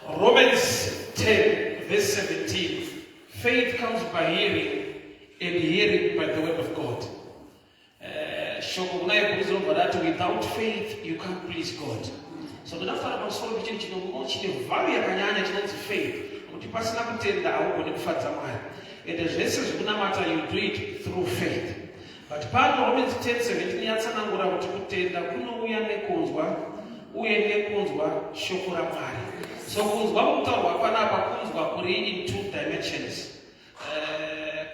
Romans 10 verse 17. Faith comes by hearing and hearing by the word of God. Shoko kuna Hebrews rinobva rati without faith you can't please God. So ndinofara pamusoro pechinhu chino chine value yakanyanya chinonzi faith, kuti pasina kutenda haugoni kufadza Mwari. Ende zvese zvekunamata you do it through faith. But pano Romans 10:17 yatsanangura kuti kutenda kunouya nekunzwa uye nekunzwa shoko raMwari. So kunzwa kutaurwa panapa kunzwa kuri in two dimensions.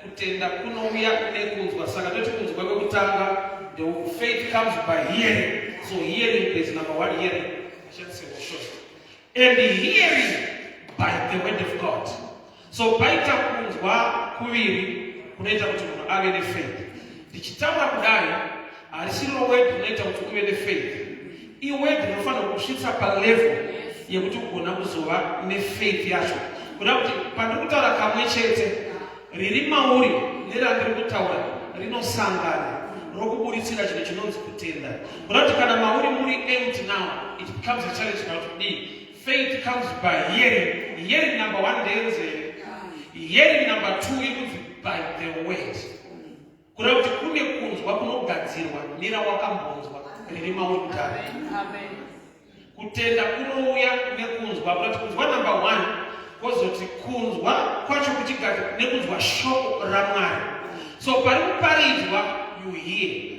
Kutenda kunouya nekunzwa, saka toti kunzwa kwekutanga, the faith comes by hearing. So hearing is number one, hearing. And hearing by the word of God. So paita kunzwa kuviri kunoita kuti munhu ave nefaith. Ndichitaura kudai, harisiriro word rinoita kuti uve nefaith, iword rinofanira kusvitsa palevel yekuti ugona kuzova nefaith yacho. Kuda kuti pandiri kutaura kamwe chete riri mauri nerandiri kutaura rinosangana rokuburitsira chinhu chinonzi kutenda. Kuda kuti kana mauri muri empty, now it becomes a challenge now to be. Faith comes by hearing. Hearing number one ndeyenzeve, hearing number two iri by the word. Kureva kuti kune kunzwa kunogadzirwa nerawakambonzwa riri mauri kudhara. Kutenda kunouya nekunzwa, kuti kunzwa number one, kwozoti kunzwa kwacho kuchigadzirwa nekunzwa shoko raMwari. So pari kuparidzwa you hear,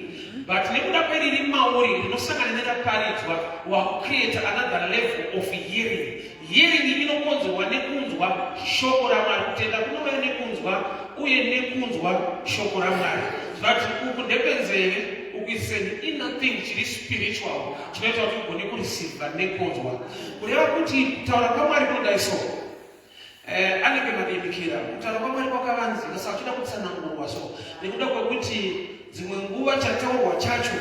but nekuda kweriri mauri rinosangana neraparidzwa, wakucreata another level of hearing. Hearing inokonzerwa nekunzwa shoko raMwari. Kutenda kunouya nekunzwa uye nekunzwa shoko raMwari. But uku ndekwenzeve, uku is an inner thing chiri spiritual chinoita kuti ugone kureceiva nekunzwa. Kureva kuti kutaura kwaMwari kunodai so, anenge madimikira. Kutaura kwaMwari kwakavanzika, saka chida kutsanangurwa. So nekuda kwekuti dzimwe nguva chataurwa chacho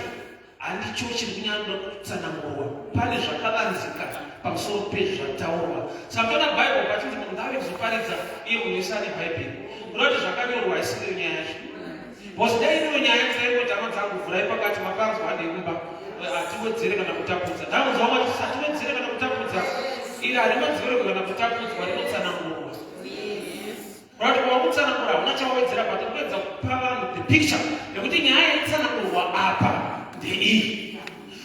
handicho chiri kunyanya kutsanangurwa, pane zvakavanzika pamusoro pezvataurwa. Saka toona Bhaibheri pachinzi munhu ngave kuzoparidza iye munhu wese ane Bhaibheri, kuda kuti zvakanyorwa isiriyo nyaya yacho, because dai iriyo nyaya tisaingoti, "Hama dzangu, vhurai pakati mapanzwa, handei kumba, hatiwedzere kana kutapudza." Ndaunzwa mati hatiwedzere kana kutapudza. Iri harimadzorerwe kana kutapudzwa, rinotsanangurwa. Kuti wakutsanangura hauna chawedzera, but kuedza kupa vanhu the picture yekuti nyaya yaitsanangurwa apa ndeiyi.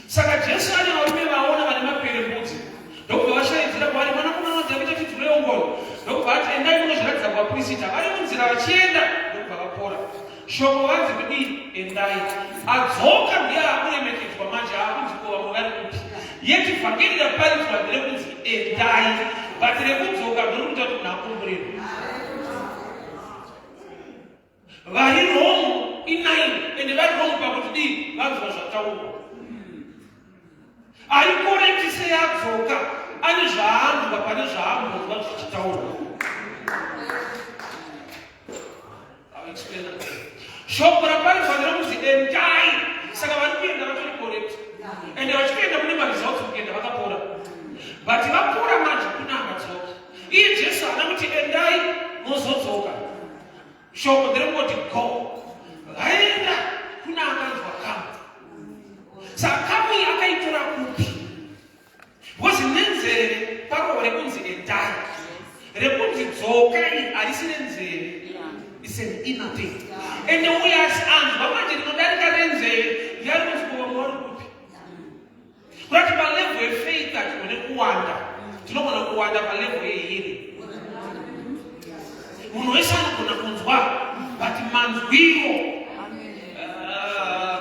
Saka Jesu ane varume vaona vane maperembudzi, ndokubva vashaidzira kwavari, "Mwanakomana waDhavhidha, tinzwirewo ngoni." Ndokubva ati, "Endai munozviratidza kuvapurisita." Vari munzira vachienda, ndokubva vapora. Shoko vanzi kudii? Endai. Adzoka ndiye akuremekedzwa manje, aakunzi, "Ko vamwe vari kupi?" Yeti vhangeri raparidzwa nderekunzi endai, but rekudzoka ndorikuita kuti munhu akomborerwe. Vari wrong i9, ende vari wrong pakuti dii? Vanzwa zvataurwa. Ari correct seyadzoka ane zvaanzwa pane zvaambonzwa zvichitaurwa. I'll explain that. Shoko raparidzwa nderokunzi endai, saka vari kuenda vatori correct, ende vachitoenda kune maresults, kuenda vakapora. But vapora manje kuna akadzoka. Iye Jesu haana kuti endai mozodzoka. Shoko nderekungoti go. Vaenda, kuna akanzwa come. Saka come iyi akaitora kupi? Because nenzeve parohwa rekunzi endai, rekunzi dzokai harisi renzeve. Is an inner thing. Ende uyo anzwa manje rinodarika renzeve ndiari kunzi, "Ko vamwe vari kupi?" Kurati palevel yefaith hatigone kuwanda, tinogona kuwanda palevel yehearing. Munhu wese anogona kunzwa, but manzwiro.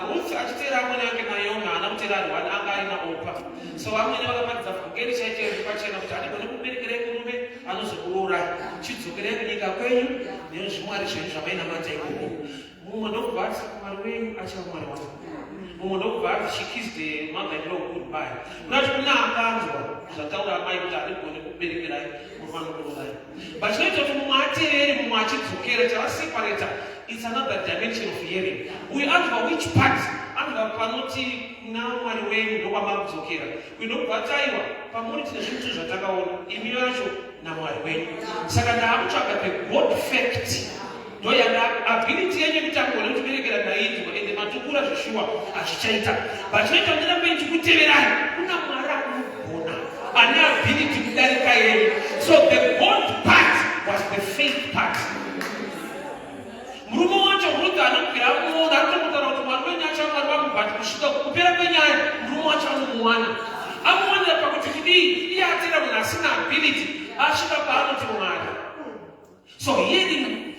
Ruth achiteera amwene ake Naomi, haana kuteera ari one, anga aina Opa. So vamwene vakaparidza vhangeri chaicho pachena kuti handigone kuberekerai murume anozokurorai, chidzokerai kunyika kwenyu nezvimwari zvenyu zvamainamata ikoko. Mumwe ndokubva ati, "Mwari wenyu achava Mwari wangu." Mumwe ndokubva ati, she kissed the mother in law goodbye. Kunati kuna akanzwa zvataura amai kuti handigone kuberekerai murume anokurorai. But chinoita kuti mumwe ateerere, mumwe achidzokera, chavaseparata, it's another dimension of hearing. Uyu anzwa which part? Anzwa panoti kuna Mwari wenyu ndokwamakudzokera. Uyu ndokubva ati, "Aiwa, pamuri tine zvinhu zvatakaona, imi vacho naMwari wenyu." Saka ndaakutsvaga the God fact, ndoyanda ability yenyu yekuti angone kutiberekera ndainzwa, ende matukura zvishuwa hazvichaita, but chinoita ndirambe ndichikuteverai kuna Mwari akunogona. ane ability kudarika yenyu. So the God part was the faith part. Murume wacho Ruth anobvira amuona, anotombotaura kuti Mwari wenyu achamwari vangu, but kusvika kupera kwenyaya murume wacho anomuwana. Amuwanira pakuti kudii? Iye atera munhu asina ability, asvika paanoti Mwari. So hearing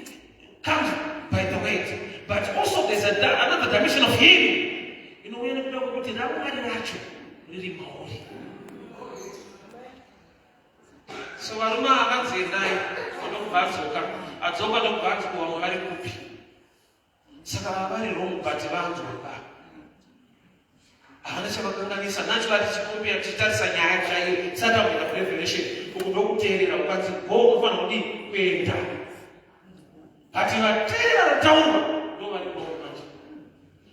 comes by the word, but also there's another dimension of hearing inouya nekuda kwekuti raMwari racho riri mauri. So varume avanzi endai, ndokubva adzoka, adzoka ndokubva anzi ko vamwe vari kupi? Saka vava vari wrong, but vanzwa ba havana chavakanganisa. Naturally tichikombera, tichitarisa nyaya chaiyo tisati amboenda kurevelation, uku ndokuteerera. Ukanzi go, unofanira kudii? Kuenda. But vateerera rataurwa ndo vari wrong. Manje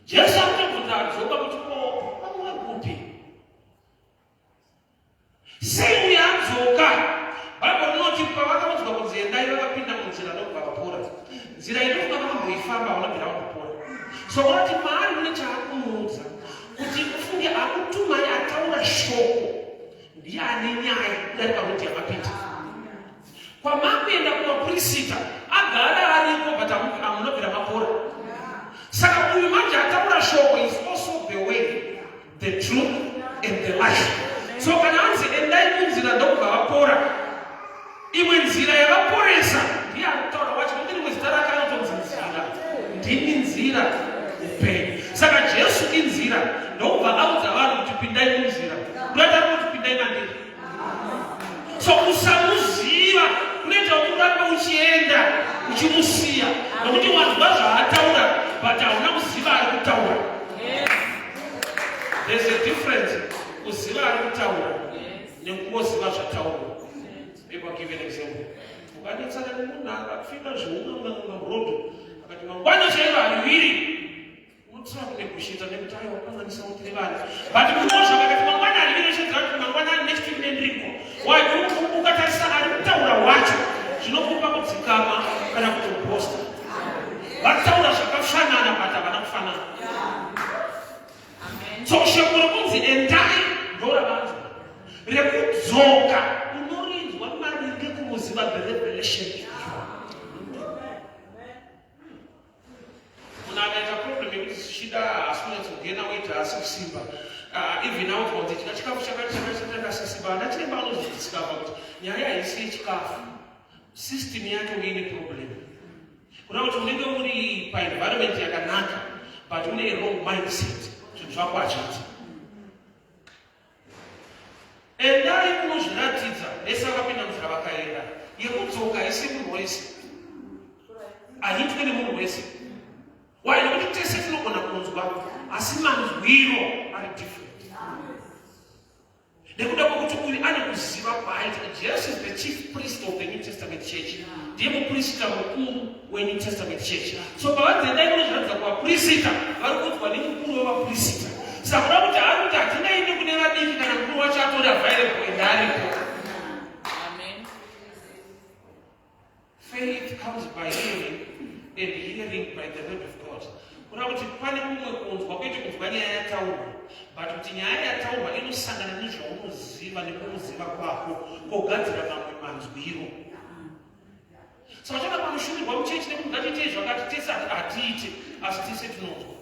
Jesu akutobvunza adzoka kuti ko vamwe vari kupi? Sei uyo adzoka? Bhaibheri rinoti pavakaudzwa kunzi endai, vakapinda munzira ndokubva vapora. Nzira inofunga vakamboifamba, vanobvira vambopora. So unoti maari mune chaakumuudza kuti ufunge akutumai, ataura shoko, ndiye ane nyaya kudarika kuti yamapinda kwamakuenda kumapurisa agara ariko, but hamunobvira mapora. Saka uyu manje ataura shoko is also the way, the truth and the life. So kana anzi endai munzira, ndokubva vapora, imwe nzira yavaporesa ndiye ari kutaura wacho, nokuti rimwe zita rake anotonzi Nzira. Ndini nzira, upenyu. Saka Jesu inzira, ndokubva audza vanhu kuti pindai munzira, kurati ari kuti pindai mandiri. So usamuziva kunoita kuti urambe uchienda uchimusiya, nokuti wanzwa zvaataura but hauna kuziva ari kutaura. There's a difference kuziva ari kutaura nekungoziva zvataurwa. Maybe I'll give you an example. Ukanetsana nemunhu akapfeka zveun'anga murodho, akati mangwana chairo hariviri, unotsva kunegotiate nekuti aiwa, ukanganisa kuti vana. But munozva vakati mangwana hariviri, uchiziva kuti mangwana next week nendiripo. Why? Ukatarisa ari kutaura wacho, zvinokupa kudzikama kana kutoposta. Vataura zvakafanana but havana kufanana. So shoko rekunzi endai ndoravanzwa, rekudzoka unorinzwa maringe kumuziva, the revelation in you. Munhu akaita problem yekuti zvichida haasi kunyatsogena weight, haasi kusimba, even audzwa kunzi chika chikafu chakati chakati chakati, ana chiremba anozodiscover kuti nyaya haisi yechikafu, system yake uine problem. Kuna kuti unenge uri paenvironment yakanaka but une wrong mindset, zvinhu zvako hazviiti. Endai munozviratidza. Vese vakapinda munzira vakaenda. Yekudzoka haisi munhu wese, haitwe nemunhu wese. Why? Nekuti tese tinogona kunzwa, asi manzwiro ari different nekuda kwekuti uyu ane kuziva kwaaita. Jesu is the chief priest of the New Testament church, ndiye muprista mukuru weNew Testament church. So pavanzi endai munozviratidza kuvapurisita, vari kuudzwa nemukuru wevapurisita. Saka kuda kuti ari kuti hatingaendi kune vadiki kana mukuru wacho atori available ende aripo. Amen. Faith comes by hearing, and hearing by the word of God. Kuda kuti pane kumwe kunzwa, kwete kunzwa nyaya yataurwa, but kuti nyaya yataurwa inosangana nezvaunoziva nekumuziva kwako, kogadzira mamwe manzwiro. Saka chaka panoshumirwa muchechi nekuti ngatiitei zvakati, tese hatiite, asi tese tinonzwa.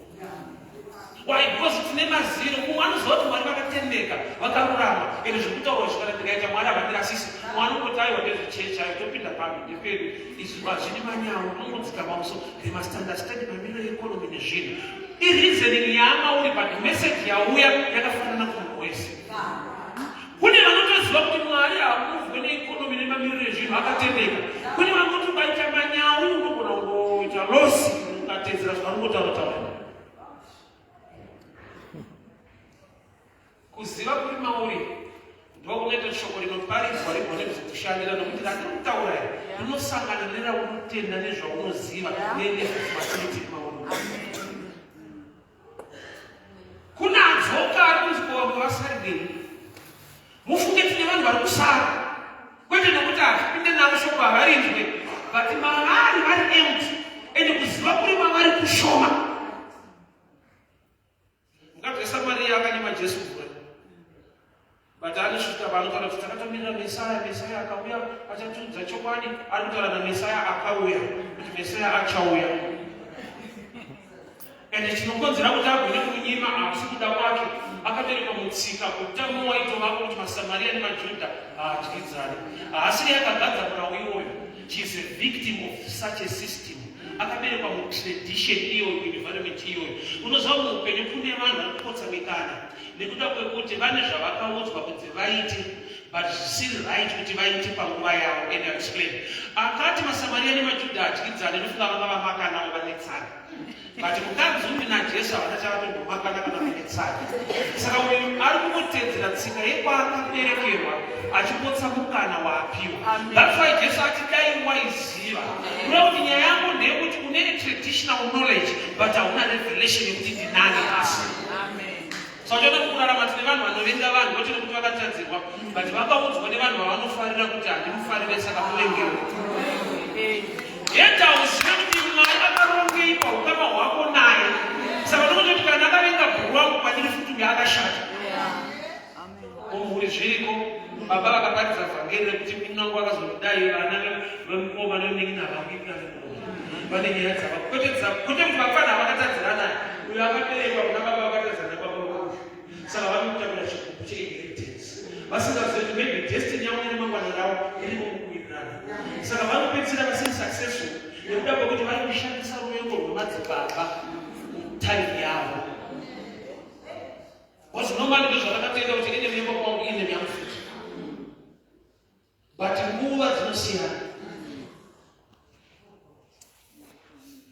Why? Because tine maziro. Mumwe anoziva kuti Mwari vakatendeka, vakarurama, ende zviri kutaurwa izvi kana ndikaita, Mwari havandirasisi. Mumwe anongoti aiwa, ndezvechechi ayo, topinda pamwe ndepedu, izvi hazvidi manyawo, unongodzika mamuso. They must understand mamiriro economy nezvinhu. Ireasoning yaamauri, but message yauya yakafanana kumunhu wese. Kune vanotoziva kuti Mwari hamuvwe neeconomy nemamiriro ezvinhu, akatendeka. Kune vanoti ukaita manyawu unogona kungoita loss ukatedzera zvavanongotaura taura. Kuziva kuri mauri ndokunoita shoko rinoparidzwa rigone kuzokushandira, nokuti ratiri kutaura iri rinosangana neraunotenda nezvaunoziva nematurity mauri. Kuna adzoka ari kunzi ko vamwe vasarirei? Mufunge tine vanhu vari kusara, kwete nokuti hazvipinde navo shoko, havarinzwe, but mavari vari empty ende kuziva kuri mavari kushoma. Mukadzi weSamariya akanyima Jesu mvura. But anosvika panotaura kuti takatomirira Mesaya, Mesaya akauya achatiudza chokwadi. Ari kutaura naMesaya akauya kuti Mesaya achauya. Ende chinokonzera kuti agone kunyima hakusi kuda kwake, akaberekwa mutsika utamo waitovako kuti maSamaria nemaJudha haadyidzani. Haasiri akagadza murau iwoyo. She is a victim of such a system. Akaberekwa mutradition iyoyo, environment iyoyo. Unoziva muupenyu kune vanhu vari kupotsa mikana nekuda kwekuti vane zvavakaudzwa kunzi vaite but zvisiri right kuti vaite panguva yavo. And I explain. Akati maSamaria nemaJudha adyidzane, ndofunga vanga vamakanawo vanetsana. But mukadzi uyu naJesu havana chavatombomakana kana kunetsana. Saka uyu ari kungotedzera tsika yekwaakaberekerwa achipotsa mukana waapiwa. That's why Jesu ati dai waiziva. Kureva kuti nyaya yako ndeyekuti une traditional knowledge but hauna revelation yekuti ndinani asi. Saka uchaona kuti kurarama tine vanhu vanovenga vanhu kwete nekuti vakatadzirwa but vakaudzwa nevanhu vavanofarira kuti handimufarire saka muvengewo. Yet hauzive kuti Mwari akarongei paukama hwako naye. Saka unongototi kana akavenga bhuru wangu kwandiri futi uyo akashata. Mumhuri zviriko baba vakaparidza vhangeri rekuti munin'ina wangu akazondidai vana vemukoma nemunin'ina havangikuna nemukoma vane nyaya dzava kwete kwete kuti vapfana vakatadzirana uyo akaberekwa kuna baba vakatadzirana baba vauyu saka vanokutakura chigubhu cheinheritance vasingazivi kuti maybe destiny yavo neremangwana ravo irimo mukuwirirana saka vanopedzisira vasiri successful nekuda kwekuti vari kushandisa ruvengo rwemadzibaba mutime yavo. Because normally ndozvatakatenda kuti enemy yemba kwangu enemy yangu futi. But nguva dzinosiyana.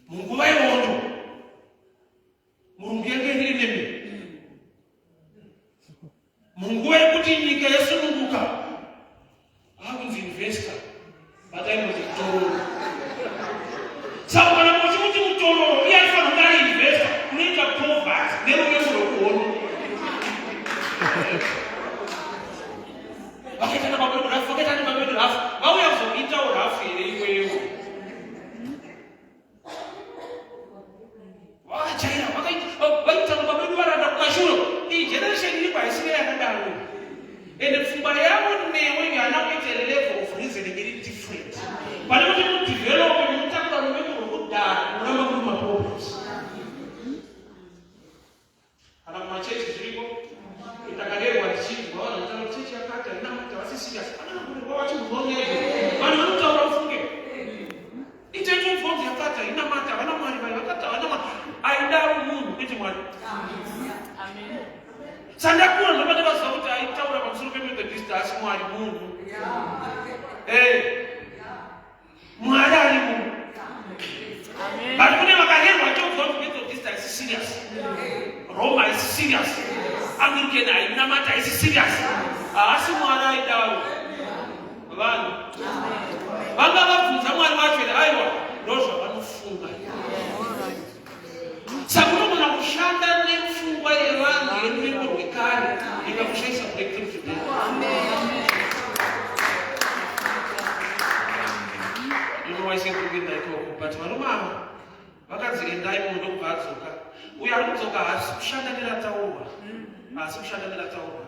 Munguva yehondo murungu yange iri enemy. Munguva yekuti nyika yasununguka akunzi investor but ainonzi mutororo. Saka kana muchimuti mutororo iye aifanira kunge ari investor, unoita poverty neruvengo rwekuhondo. Vakaita nababa vedu rafu, vakaita nababa vedu rafu, vauya kuzokuitawo rafu here iwewe? Vakajaira, vaita baba vedu varanda kumashure. Iyi generation iripo haisire yakadaro. Ende pfungwa yavo newe you are now at a level of reasoning iri different. Pane kuti mudevelope munotakura ruvengo rwekudhara munoramba muri maproblems. Kana kumachechi zviriko. Ndakarerwa ndichinzwa vanhu vanotaura kuti chechi yakati haina kuti havasi serious. Pana kurerwa vachinzwa nyaya Vanhu vanotaura ufunge. Itetu mvonzi yakati haina mata havana Mwari vai vakati havana Mwari. Aidaro munhu kwete Mwari. Amen. Sandakura ndobva ndavaziva kuti aitaura pamusoro peMethodist haasi Mwari munhu. Eh. Mwari ari munhu. But kune vakarerwa vachionzwa kuti Methodist haisi serious. Roma haisi serious. Anglican hainamata haisi serious. Haasi Mwari aidaro. Vanhu vanga vabvunza Mwari wacho here? Aiwa, ndozvavanofunga. Saka unogona kushanda nepfungwa yevanhu yeruvengo rwekare ikakushaisa breakthrough today. Unowaisa kuenda ikoko but varume ava vakanzi endai munhu ndokubva adzoka. Uyo ari kudzoka haasi kushanda nerataurwa. Haasi kushanda nerataurwa.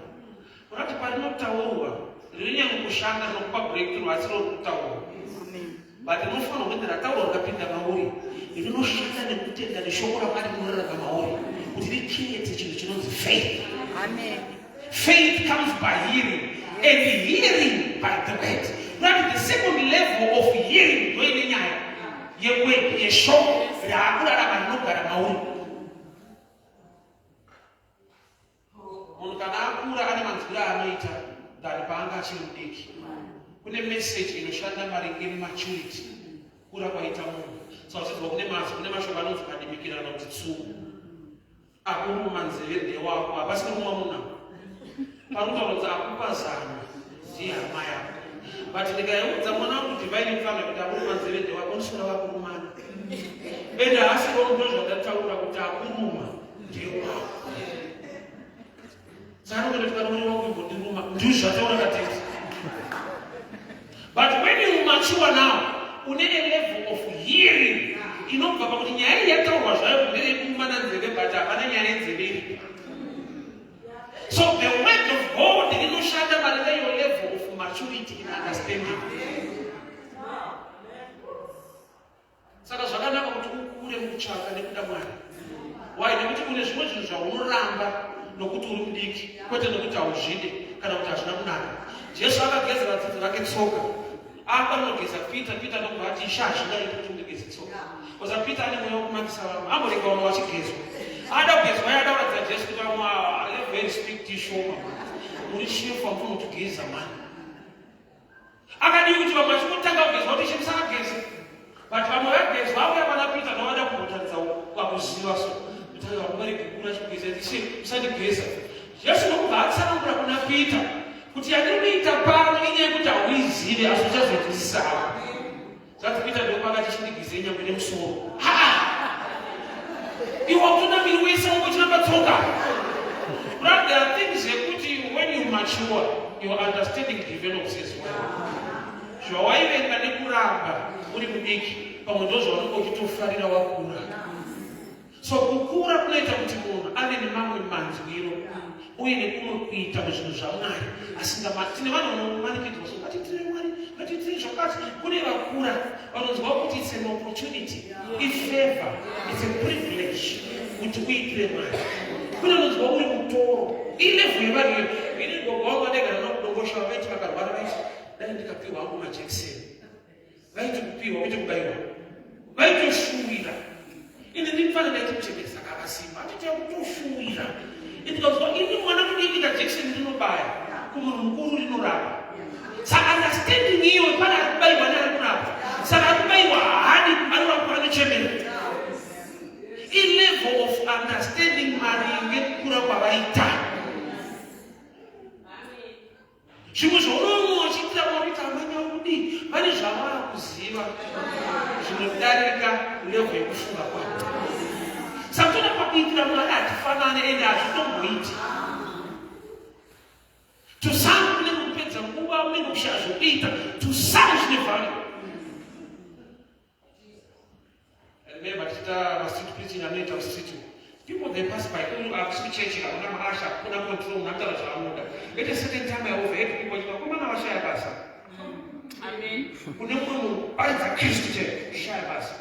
Urati parinotaurwa rinonyanya kushanda rinokupa breakthrough asi rori kutaurwa. But rinofanirwa kuti rataurwa rikapinda mauri rinoshanda nekutenda neshoko raMwari rinorarama mauri kuti richengete chinhu chinonzi faith. Amen. Faith comes by hearing and hearing by the word. Right, the second level of hearing ndoine nyaya yeword yeshoko raakurarama rinogara mauri. Munhu kana akura ane manzwiro aanoita than paanga achiri mudiki. Kune message inoshanda maringe nematurity kura kwaita munhu. So uchinzwa kune mazwi kune mashoko anonzi madimikira kana kuti tsumo. Akuruma nzeve ndewako hapasi kurumwa munhu apa. Parikutaura kuti akupa zano ndiye hama yako. But ndikaiudza mwana wangu divine mfana kuti akuruma nzeve ndewako unoswera wakurumana. Ende haasi wrong ndozvandataura kuti akuruma ndewako. Saka kuti kana uri wangu imbondiruma ndizvataura katete. But when you mature now, une a level of hearing inobva pakuti nyaya iyi yataurwa zvayo kumhere yekurumana nzeve but hapana nyaya yenzeve iripo. So the word of God rinoshanda understanding. Saka zvakanaka kuti ukure mukutsvaka nekuda Mwari. Why? Nekuti kune zvimwe zvinhu zvaunoramba nokuti uri mudiki, kwete nokuti hauzvide kana kuti hazvina kunaka. Jesu akageza vadzidzi vake tsoka. Akanogeza Peter, Peter ndokubva ati, Ishe, hazvingaiti kuti undigeze tsoka. Koza Peter ane mweya wekumakisa vamwe, amborega vamwe vachigezwa. Ada kugezwa, ada kuratidza Jesu kuti vamwe ava level yerespect ishoma. Muri shefu, hamufuni kutugeza mani. Akadii kuti vamwe vachingotanga kugezwa kuti ishe musakageze. But vamwe vagezwa vauya pana Peter ndovada kumbotaridza kwakuziva so. Kuti vamwe varege kukura chikugeza ishe musandigeza. Jesu ndokubva atsanangura kuna Peter kuti yandiri kuita pano inyaya yekuti hauizive asi uchazoinzwisisa hako. Zvanzi Peter ndopakati chindigizei nyangwe nemusoro. Haa! Iwe wakutoda miri wese wangu uchiramba tsoka. Brother, there are things yekuti when you mature, your understanding develops as well. Zvawaivenga nekuramba uri mudiki, pamwe ndozvaunenge uchitofarira wakura. So kukura kunoita kuti munhu ave nemamwe manzwiro uye nekumwe kuita muzvinhu zvaMwari asingama. Tine vanhu vanomanikidzwa so ngatiitire Mwari, ngatiitire zvakati. Kune vakura vanonzwa kuti it's an opportunity, ifavor, it's a privilege kuti uitire Mwari. Kune vanonzwa uri mutoro, ilevel yevanhu iyo. Ini gogo wangu andaigara navo kudongosha vaiti vakarwara vaiti dai ndikapiwa hangu majekiseni. Vaiti kupiwa kwete kubaiwa. Vaitoshuwira. Ini ndimfana ndaiti kuchembesa kakasimba. Atita kutoshuwira. Ndikazwa ini mwana mudiki kajekiseni rinobaya kumunhu mukuru rinorapa. Saka understanding iyo pane ari kubaiwa neari kurapa. Saka ari kubaiwa haadi anorapwa anochemera. I-level of understanding maringe kukura kwavaita. Zvimwe zvaunoona uchiitira Mwari kuti amai vari kudii, vane zvavaakuziva zvinodarika level yekufunga kwako. Saka toda pakuitira Mwari hatifanane ende hazvitomboiti. To some kunenge kupedza nguva, unenge kushaya zvokuita. To some zvine value. I remember tichiita mastreet preaching anoita mustreet umu. People they pass by, umu hakusi kuchechi, hakuna maasha, hakuna control, munhu anotaura zvaanoda. At a certain time I overheard people vachiti vakomana vashaya basa. Amen. Kune mumwe munhu paridza Kristu chete, kushaya basa.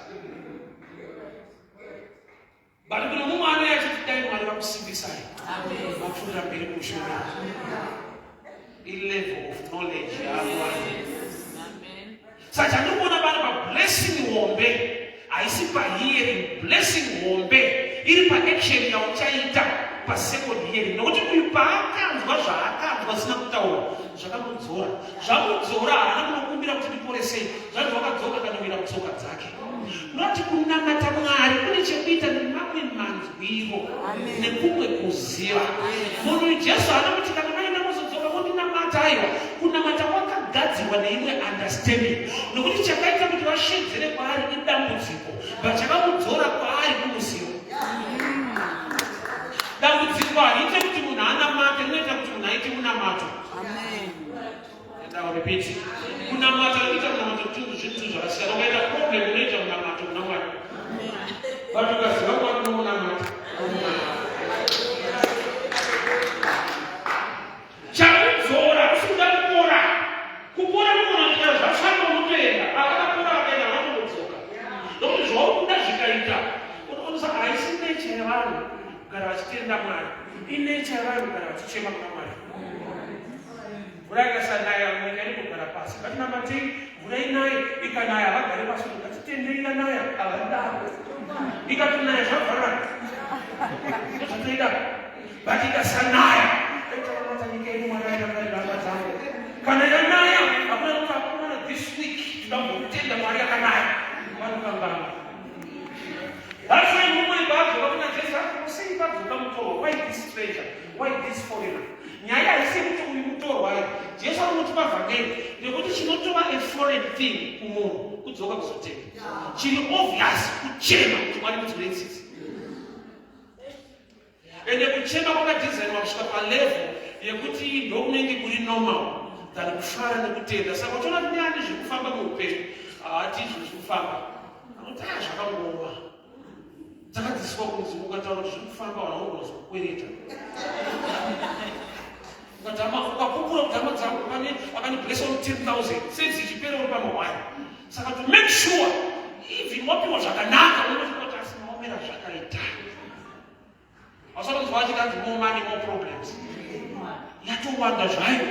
But kune mumwe anouya achiti dai Mwari vakusimbisai. Amen. Vapfuurira mberi muushumiri. I-level of knowledge yaakwana. Amen. Saka chandiri kuona pano pablessing hombe haisi pahearing, blessing hombe iri paaction yauchaita pasecond hearing, nokuti uyu paakanzwa zvaakanzwa zvisina kutaura zvakamudzora, zvamudzora haana kunokumbira kuti ndiporesei, zvanzi wakadzoka akanowira mutsoka dzake. Kunoti kunamata Mwari kune chekuita nemamwe manzwiro nekumwe kuziva. Munhu uyu Jesu haana kuti kana maenda mozodzoka mondinamata, aiwa. Kunamata kwakagadzirwa neimwe understanding, nokuti chakaita kuti vashedzere kwaari idambudziko, but chakamudzora kwaari kumuziva. Dambudziko hariite kuti munhu anamate, rinoita kuti munhu aite munamato. Amen. And I'll repeat. Kunamata nekuita munamato kutundu zvinhu zvakasiyana. Ukaita problem unoita munamato kuna Mwari. But ukaziva Mwari unomunamata. Chakudzora kusi kuda kupora. Kupora kunoona zvafamba unotoenda. Akakapora akaenda vanombodzoka. Nokuti zvauri kuda zvikaita. Unoona haisi nature yevanhu kugara vachitenda Mwari. Inature yevanhu kugara vachichema kuna Mwari. Mvura ikasanaya nyika inogara pasi. Ngatinamatei mvura inaye, ikanaya vagare pasi kuti ngatitendei yanaya havadaro. Ikatonaya zvavharana. Ndozvatoida. But ikasanaya taitaramata nyika yedu Mwari aitakarira hama dzangu. Kana yanaya hakuna kuti akomana this week tinambotenda Mwari yakanaya. Vanokangana. That's why mumwe paadzoka kuna Jesu akati sei padzoka mutorwa? Why this stranger? Why this foreigner? Nyaya haisi yekuti uyu mutorwa ayi. Jesu anotipa vhangeri nekuti chinotova a foreign thing kumunhu kudzoka kuzotenda. Chiri obvious kuchema kuti Mwari mudzore tsitsi. Ende kuchema kwakadhizainwa kusvika palevel yekuti ndokunenge kuri normal than kufara nekutenda. Saka uchiona kuti neani zviri kufamba muupenyu haati izvo zviri kufamba anoti aya zvakangooma. Takadzidziswa kunzi ukataura kuti zviri kufamba vanhu vanogona kuzokukwereta. Ukatama ukapupura kuti Unoudza hama dzako pane akandiblessa 10,000 service ichipera uri pamahwani. Saka to make sure even wapiwa zvakanaka unozvikuti asi maomera zvakaita. Hausati kunzwa achitanzi more money more problems. Yatowanda zvayo.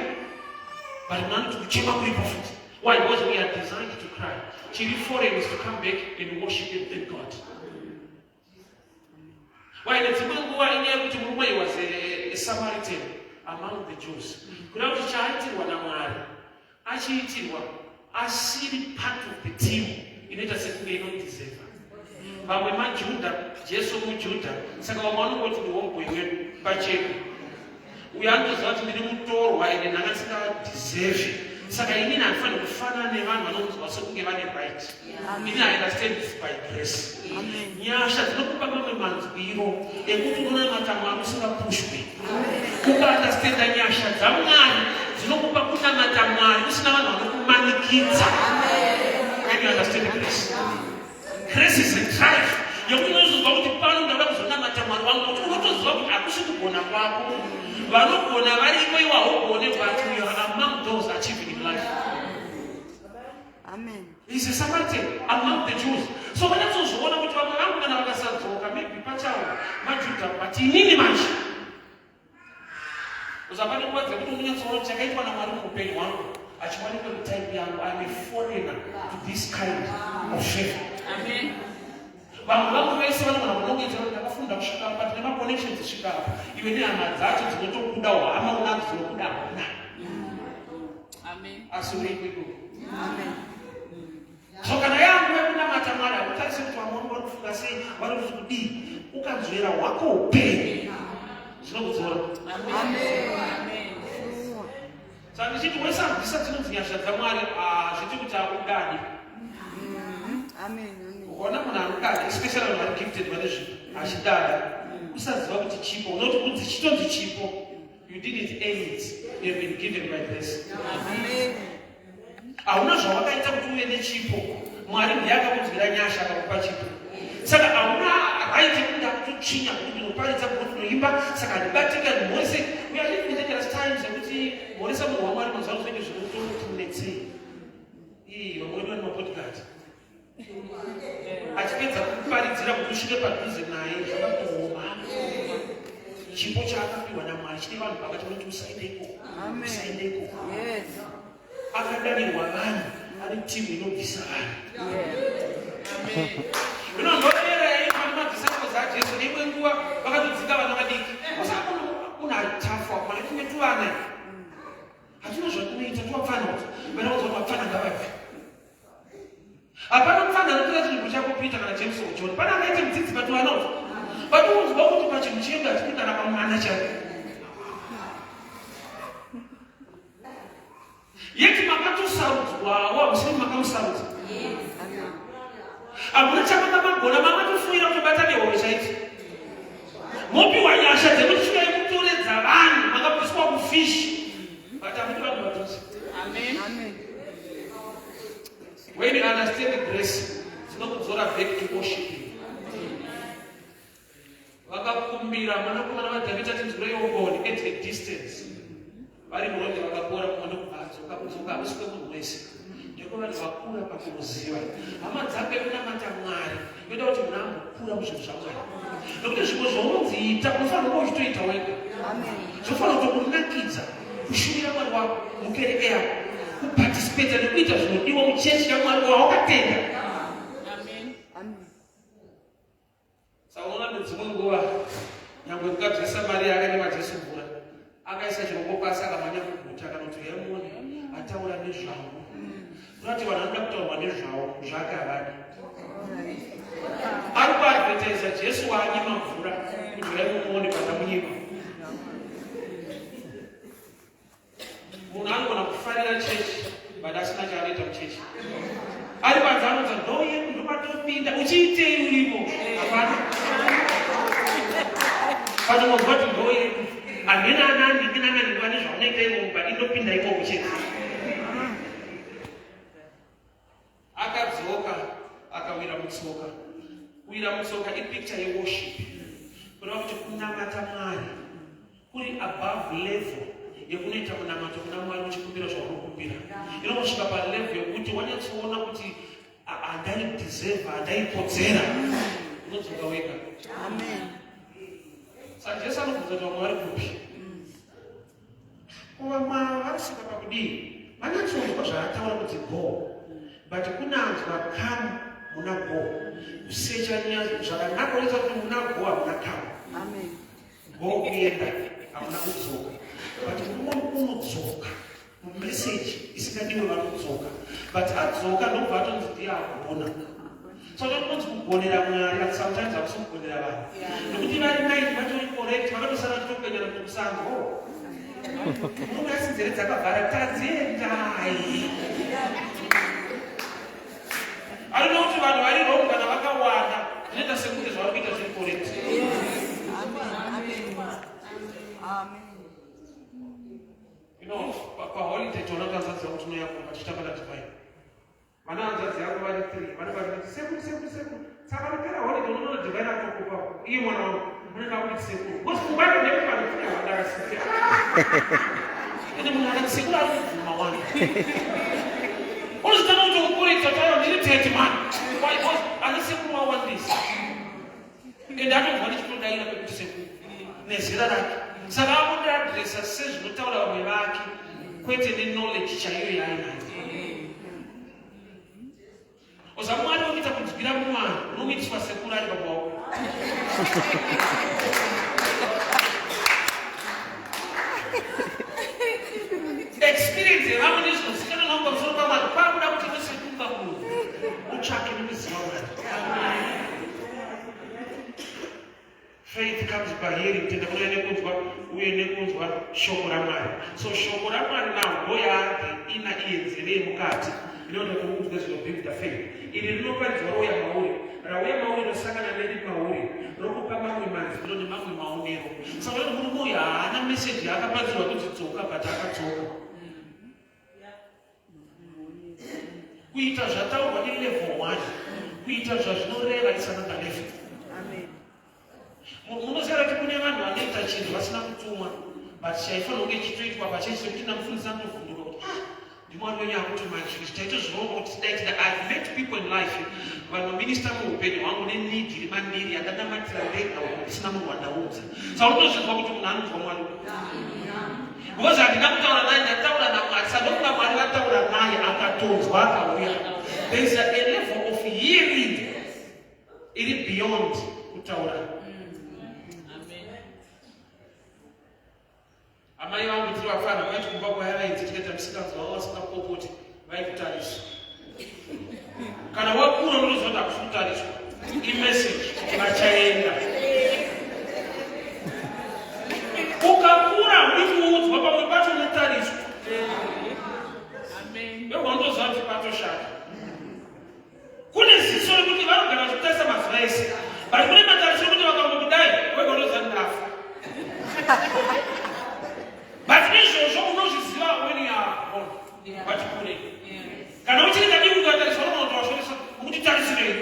But munhu anoti kuchema kuripo futi. Why? Because we are designed to cry. Chiri foreign is to come back and worship and thank God. Why? Nedzimwe nguva inyaya yekuti murume he was a Samaritan among the Jews. Kuda kuti chaaitirwa naMwari achiitirwa asiri part of the team inoita sekunge inodeserva. Vamwe maJudha, Jesu muJudha, saka vamwe vanongoti ndi homeboy wedu pachena. Uyo anotoziva kuti ndiri mutorwa ende ndanga ndisingadeserve. Saka inini handifaniri kufanana nevanhu vanonzwa sekunge vane right. Ini I understand it's by grace. Nyasha dzinokupa mamwe manzwiro ekuti unonamata Mwari usingapushwi. Ukaunderstanda nyasha dzaMwari dzinokupa kunamata Mwari usina vanhu vanokumanikidza. When you understand grace. Grace is a drive yekuti unozozwa kuti pano ndauda kuzonamata Mwari wangu kuti unotoziva kuti hakusi kugona kwako. Vanogona variko iwe haugone but you are among those achieving in life. Amen. He's a Samaritan among the Jews. So vanyatsozviona kuti vamwe vangu kana vakasadzoka maybe pachawo maJudha but inini manje. Usapane nguva dzekuti unonyatsoona kuti chakaitwa naMwari muupenyu hwangu achiwanikwa mutype yangu. I'm a foreigner to this kind of favor. Amen. Vamwe vangu vese vanogona kunongedzera kuti ndakafunda kusvika apa tine maconnections kusvika apa. Iwe nehama dzacho dzinotokuda hama unadzo dzinokuda hauna. Amen. Asi uriko ikoko. Amen. So kana yangu yekunamata Mwari hakutarise kuti vamwe vangu vari kufunga sei, vari kuti kudii. Ukanzvera hwako upenyu zvinokudzora. Amen. Amen. Saka ndichiti wese abvisa dzinonzi nyasha dzaMwari hazviti kuti akudadi. Amen. Amen. Ukaona munhu anodada especially vanhu vari gifted vane zvipo achidada usaziva kuti chipo unoti kunzi chitonzi chipo you didn't earn it you have been given by grace. Amen. Hauna zvawakaita kuti uve nechipo. Mwari ndiye akakunzwira nyasha akakupa chipo. Saka hauna right yekuti ndakutotsvinya kuti ndinoparidza kuti ndinoimba saka handibatika ndimhorise. We are living in dangerous times yekuti mhoresa munhu waMwari mazuva ano zvinenge zvinototi netsei. Ii vamwe vedu vane mabodyguard. Achipedza kuparidzira kuti usvike padhuze naye zvakatooma. Chipo chaakapiwa naMwari chine vanhu pakati vanoti usaende ikoko. Usaende ikoko. Yes. Akadanirwa vanhu ari timu inobvisa vanhu. Ino ndorera yaitwa nemadisciples aJesu neimwe nguva vakatodzika vana vadiki. Saka munhu ari tafu apo mwana tine tuvana. Hatina zvatinoita tovapfana kuti vana kuti vapfana ngavabve. Hapana mupfana anotora chinhu chako Peter kana James or John. Pana akaita mudzidzi but vana kuti. But unzwa kuti pachinhu chedu hatidi kana pamwana chako. Yeti makatosarudzwawo hamusiri makamusarudza. Hamuna chamanga magona makatofuira kutobata nehove chaidzo. Mopiwa nyasha dzekuti svikai mutoredza vanhu makabviswa kufish. But hamudi vanhu vadhuze. Amen. Amen. When you understand the grace, dzinokudzora back to worshiping. Vakakumbira mwanakomana waDhavhidhi atinzwireiwo ngoni at a distance. Vari murodhi vakapora mumwe ndokubva adzoka kudzoka hakusi kwemunhu wese. Ndekwevanhu vakura pakumuziva. Hama dzako yekunamata Mwari yoda kuti munhu ambokura muzvinhu zvaMwari. Nokuti zvimwe zvaunonzi ita unofanira kuva uchitoita wega. Zvinofanira kutokunakidza kushumira Mwari wako mukereke yako, kuparticipata nekuita zvinodiwa muchechi yaMwari wawakatenda. Amen. Amen. Saka unoona nedzimwe nguva nyangwe mukadzi weSamaria akanyima Jesu mvura, akaisa chiroko pasi akamhanya kuguta akanoti uyai muone ataura nezvangu. Kunoti vanhu vanoda kutaurwa nezvavo zvake havadi. Ari kuadvertisa Jesu waanyima mvura kuti uyai mumuone pandamunyima. Munhu anogona kufarira chechi but asina chaanoita muchechi. Ari panze anonza ndoye ndomatopinda uchiitei urimo hapana. Panongonzwa kuti ndoye hamena anani nanani vane zvaunoita imomo but indopinda imomo chete. Akadzoka akawira mutsoka. Kuwira mutsoka ipicture yeworship. Kureva kuti kunamata Mwari kuri above level yekunoita munamato kuna Mwari uchikumbira zvaunokumbira. Inonosvika palevel yekuti wanyatsoona kuti handaideserve, handaikodzera, unodzoka wega. Amen. Saka Jesu anobvunza kuti vamwe vari kupi? Ko vamwe ava vanosvika pakudii? Vanyatsonzwa zvaataura kuti go, but kunanzwa come muna go. Kusecha zvakanaka unoita kuti muna go hamuna come. Amen. Go kuenda hamuna kudzoka, but mumwe unodzoka mumeseji isingadiwe vanodzoka, but adzoka ndobva atonzi ndiye agona. So tinonzi kugonera Mwari, but sometimes hakusi kugonera vanhu, nekuti vari nine vatori correct, vakatosara vachitopenyana kuti musango murume asi nzeve dzakavhara, tadziendai. Arino kuti vanhu vari wrong kana vakawanda, zvinoita sekunge zvavari kuita zviri correct. Amen. Amen. Paholiday toona kuti hanzvadzi yangu tinouya kumba tichitamba naDivine. Vana hanzvadzi yangu vari three, vanenge vachiti sekuru, sekuru, sekuru. Saka panopera holiday unoona Divine atokupa iye mwana wangu unenge akuti sekuru, because pfungwa yake ndeyekuti vanhu kune hwandakasike ende munhu akati sekuru ari kubvuma wani unozotanga kuti ukurekta taura ndiri tete mani. Why? Because ana sekuru wawandisa ende atonzwa ndichitodaira pekuti sekuru nezera rake, saka akundiadresa sezvinotaura vamwe vake, kwete neknowledge chaiyo yaainayo. Oza Mwari wekuita kunzwira mwana unomuitiswa sekuru ari baba wako. Experience yevamwe nezvinozikanwa navo pamusoro paMwari kwakuda kuti iwe sekunga munhu utsvake nekuziva Mwari. Faith comes by hearing, kutenda kunouya nekunzwa uye nekunzwa shoko raMwari. So shoko raMwari now ndoyaadhi ina iye nzeve yemukati inoita kuti unzwe zvinobuilda faith. Iri rinoparidzwa rouya mauri, rauya mauri rosangana neri mauri rokupa mamwe manzwiro nemamwe maonero. Saka unoona murume uyu haana message yaakaparidzirwa kunzi dzoka, but akadzoka. Kuita zvataurwa nelevel 1, kuita zvazvinoreva is another level. Amen. Munoziva kuti kune vanhu vanoita chinhu vasina kutumwa, but chaifanira kunge chitoitwa pachechi, sekuti namufundisi anovhunduka kuti, ah, ndiMwari wenyu akutuma izvi, taitozvironga kuti tidai tida. I've met people in life vanominista muupenyu hwangu neneed iri mandiri yandanamatira ndega uko ndisina munhu wandaudza. Saka unotozvinzwa kuti munhu anonzwa Mwari, because handina kutaura naye, ndataura naMwari. Saka ndokuda Mwari vataura naye, akatonzwa akauya. There is a level of hearing iri beyond kutaura. Amen. Amai vangu tiri vafana vaiti kumba kwayavaidzi tikaita musikanzwa vavo vasingapopoti, vaikutarisa. Kana wakura unoziva kuti hakusi kutariswa, imeseji kuti vachaenda. Ukakura uri kuudzwa, pamwe pacho unotariswa. Amen. Ndobva unotoziva kuti patoshata. Kune ziso rekuti vanogara vachitarisa mazuva ese, but kune matariso ekuti vakangokudai wega unoziva ndafa. But izvozvo unozviziva when you are born, but kure kana uchiri kadiki ukatariswa unotoashoresa ukuti tarisirei,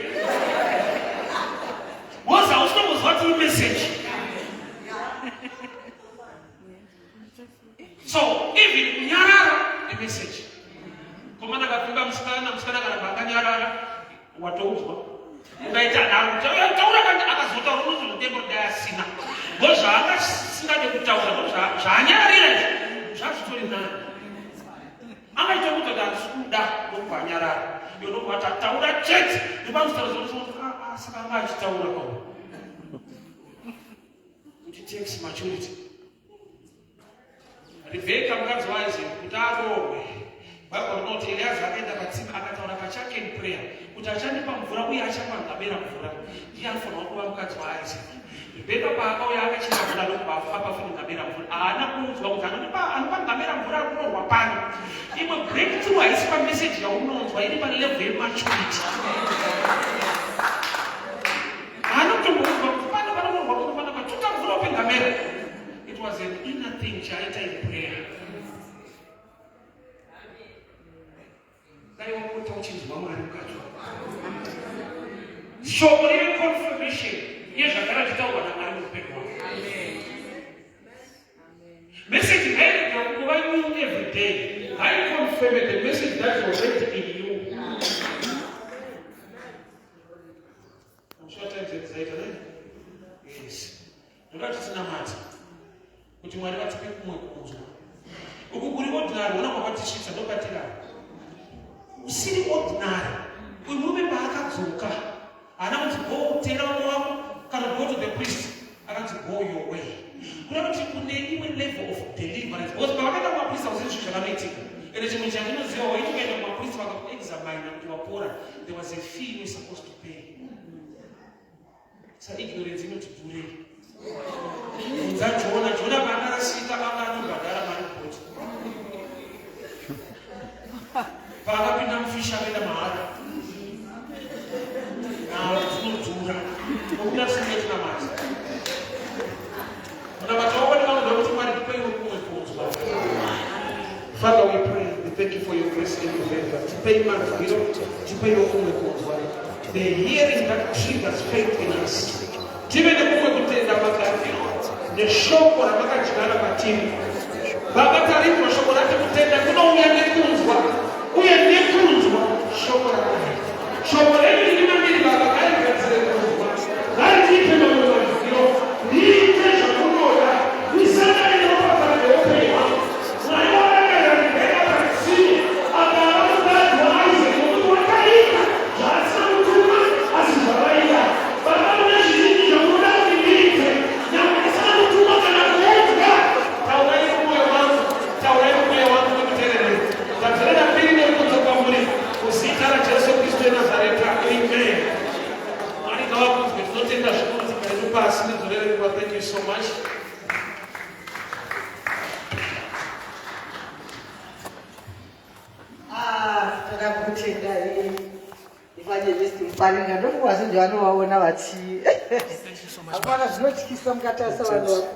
because hausitombozwa kuti imeseji. So even kunyarara imeseji. Komana kapfimba musikana, musikana kana akanyarara watoudzwa. Ukaita nharo taura, kana akazotaura unozotembo dai asina ngo zvaanga asingade kutaura, ngo zvaanyararira izvi zvazvitori nani. Angaita kuti handisi kuda, ndobva anyarara, iwe ndobva ati ataura chete, ndopamuzotaura zvokuti saka anga achitaura kwao kuti takes maturity. Rebheka mukadzi waIsaac kuti aroorwe, Bhaibheri rinoti Eliaza akaenda patsime akataura pachake in prayer kuti achandipa mvura uye achapa ngamera mvura ndiye anofanirwa kuva mukadzi waIsaac. Rebheka paakauya akachera mvura ndokubva apa futi ngamera mvura. Haana kuudzwa kuti anopa ngamera mvura akuroorwa pano. Imwe breakthrough haisi pameseji yaunonzwa, iri palevel yematurity. Haana kutomboudzwa kuti pano panoroorwa munhu, pana patuta mvura upe ngamera. It was an inner thing chaaita in prayer. Dai wapota uchinzwa Mwari mukati wako, shoko riri confirmation yezvagara zvitaurwa naMwari muupenyu hwako. Meseji ngairege. every day ngaiconfirme the message that is already in you. I'm sure times dzaita ne? Yes. Ndoda kuti tinamate kuti Mwari vatipe kumwe kunzwa. Uku kuri ordinary, ona kwavatisvitsa ndopatirara. Usiri ordinary. Uyu murume paakadzoka haana kunzi go tera vamwe wako kana go to the priest, akanzi go your way. Kuda kuti kune imwe level of deliverance, because pavakaenda kumapriest hausiri zvinhu zvakanoitika. Ende chimwe chandinoziva, waiti ukaenda kumapriest vakakuexamina kuti wapora, there was a fee you were supposed to pay. Sa ignorance inoti dhurei. Bvunza Jona. Jona paakarasika anga anobhadhara mari bhoti. Paakapinda mufishi akaenda mahara. Nawo dzinodhura. Nokuda tisinge tinamata. Munamata wako nevamwe kuti Mwari tipeiwo kumwe kunzwa. Father, we pray, we thank you for your grace and your favor. Tipei manzwiro, tipeiwo kumwe kunzwa. The hearing that triggers faith in us. Tive nekumwe kutenda magariro neshoko ramakadyara matiri. Baba, tarinzwa shoko rati kutenda kunouya nekunzwa, uye nekunzwa shoko raMwari. Shoko renyu riri mandiri, Baba, ngarigadzire kunzwa. Ngaritipe mamwe manzwiro. Riite zvamunoda. Risangane neropafadzo yeupenyu hwangu. Mwari wakarangara Rebheka patsime akava mukadzi waIsaac nokuti wakaita zvaasina kutuma asi zvavaida. Baba, mune zvizhinji zvamunoda kuti ndiite nyangwe ndisina kutuma kana kuudzwa. Taurai mumwoyo wangu, taurai mumwoyo wangu nekuteerera. Tadzorera mbiri nerukudzo kwamuri muzita raJesu Kristu weNazareta, amen. Mwari ngavakudzwe. Tinotenda zvikuru. Tsika yedu pasi nedzorere nguva. Thank you so much. Ah, toda kutenda Evangelist Muparinga. Ndofunga vazhinji vanovaona vachi Thank you so much. Hapana zvinotyisa mukatarisa vanhu.